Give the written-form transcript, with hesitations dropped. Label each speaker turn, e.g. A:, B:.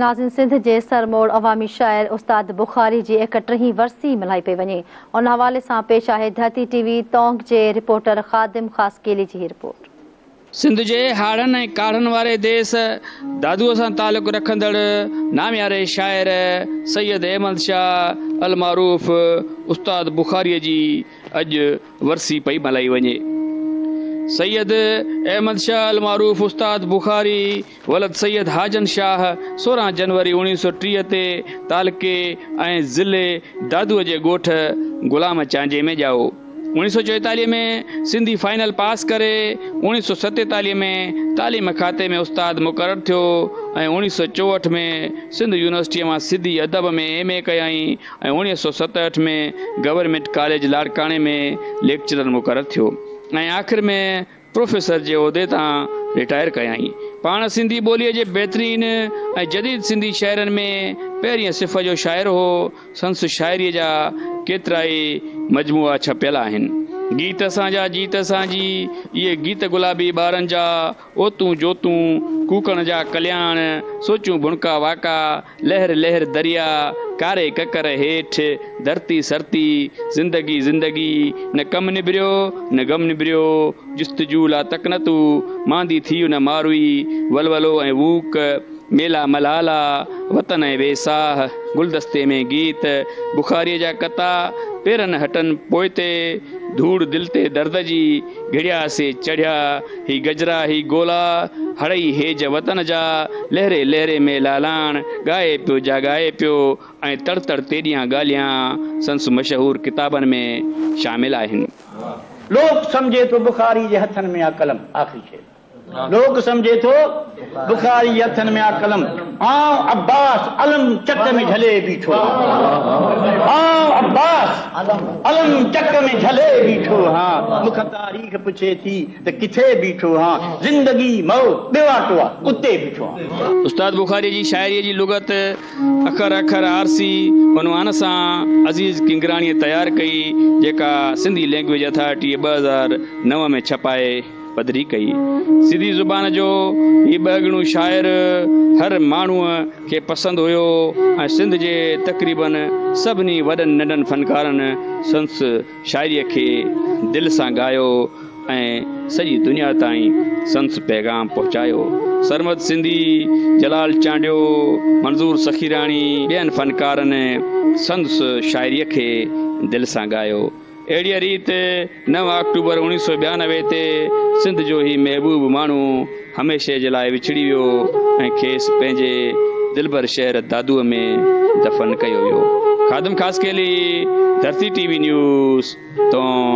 A: ناظرين سنڌ جي سرموڙ عوامي شاعر استاد بخاري جي ايڪٽيهين ورسي ملهائي پئي وڃي. ان حوالي سان پيش آهي ڌرتي ٽي وي تونگ جي رپورٽر خادم خاصخيلي جي هي رپورٽ.
B: سنڌ جي هاڙهن ۽ ڪاڙهن واري ديس دادوء سان تعلق رکندڙ نامياري شاعر سيد احمد شاهه المعروف استاد بخاريء جي اڄ ورسي پئي ملهائي وڃي. سيد احمد شاهه المعروف استاد بخاري ولد سيد حاجن شاهه 16 جنوري 1930 تي تعلقي ۽ ضلعي دادوء جي ڳوٺ غلام چانجي ۾ ڄائو. 1944 ۾ سنڌي فائنل پاس ڪري 1947 ۾ تعليم کاتي ۾ استاد مقرر ٿيو ۽ 1964 ۾ سنڌ يونيورسٽيء مان سنڌي ادب ۾ ايم اي ڪيائين ۽ 1967 ۾ گورنمينٽ ڪاليج لاڙڪاڻي ۾ ليڪچرر مقرر ٿيو ۽ آخر ۾ پروفيسر جي عهدي تان رٽائر ڪيائين. پاڻ سنڌي ٻوليء جي بهترين ۽ جديد سنڌي شاعرن ۾ پهرينء صف جو شاعر هو. سندس شاعريء جا ڪيترائي مجموعا ڇپيل آهن. گيت اسان جا جيت اسان جي، اهي گيت گلابي ٻارن جا، اوتون جوتون، ڪوڪڻ جا ڪلياڻ، سوچون ڀڻڪا واڪا، لهر لهر دريا، ڪاري ڪڪر هيٺ، ڌرتي سرتي، زندگي زندگي، نه ڪم نبريو نه غم نبريو، جستجو لا تقنطو، ماندي ٿيء نه ماروئي، ولولو ۽ ووڪ، ميلا ملهالا، وطن ۽ ويساهه، گلدستي ۾ گيت، بخاريء جا قطعا، پيرن هٽن پوئتي، ڌوڙ دل تي درد جي، گهڙيا سي چڙهيا، هي گجرا هي گولا، هڙئي هيج وطن جا، لهري لهري ۾ لالاڻ، ڳائي پيو جاڳائي پيو ۽ تڙ تڙ تيڏيان ڳالهيان سندس مشهور ڪتابن ۾ شامل آهن.
C: لوڪ سمجهي ٿو بخاري جي هٿن ۾ آ قلم، آخري شعر. لوڪ سمجهي ٿو بخاري جي هٿن ۾ آ قلم، آئون عباس علم چڪ ۾ جهلي بيٺو هان، آئون عباس علم چڪ ۾ جهلي بيٺو هان، مون کان تاريخ پڇي ٿي ته ڪٿي بيٺو هان، زندگي موت ٻيو آٽو آ اتي بيٺو هان.
B: استاد بخاري جي شاعريء جي لغت اکر اکر آرسي عنوان سان عزيز ڪنگراڻيء تيار ڪئي، جيڪا سنڌي لئنگئيج اٿارٽيء 2009 ۾ ڇپائي پڌري ڪئي. سنڌي زبان جو هي ٻهڳڻو شاعر هر ماڻهوء کي پسند هيو ۽ سنڌ جي تقريباً سڀني وڏن ننڍن فنڪارن سندس شاعريء کي دل سان ڳايو ۽ سڄي دنيا تائين سندس پيغام پهچايو. سرمد سنڌي، جلال چانڊيو، منظور سخيراڻي ٻين فنڪارن سندس شاعريء کي دل سان ڳايو. اهڙيء ريت 9 آڪٽوبر 1992 تي سنڌ جو هي محبوب ماڻهو هميشه جي لاء وڇڙي ويو ۽ کيس پنهنجي دلبر شهر دادوء ۾ دفن ڪيو ويو. Khadim Khaskheli, Dharti T V news, Tonk.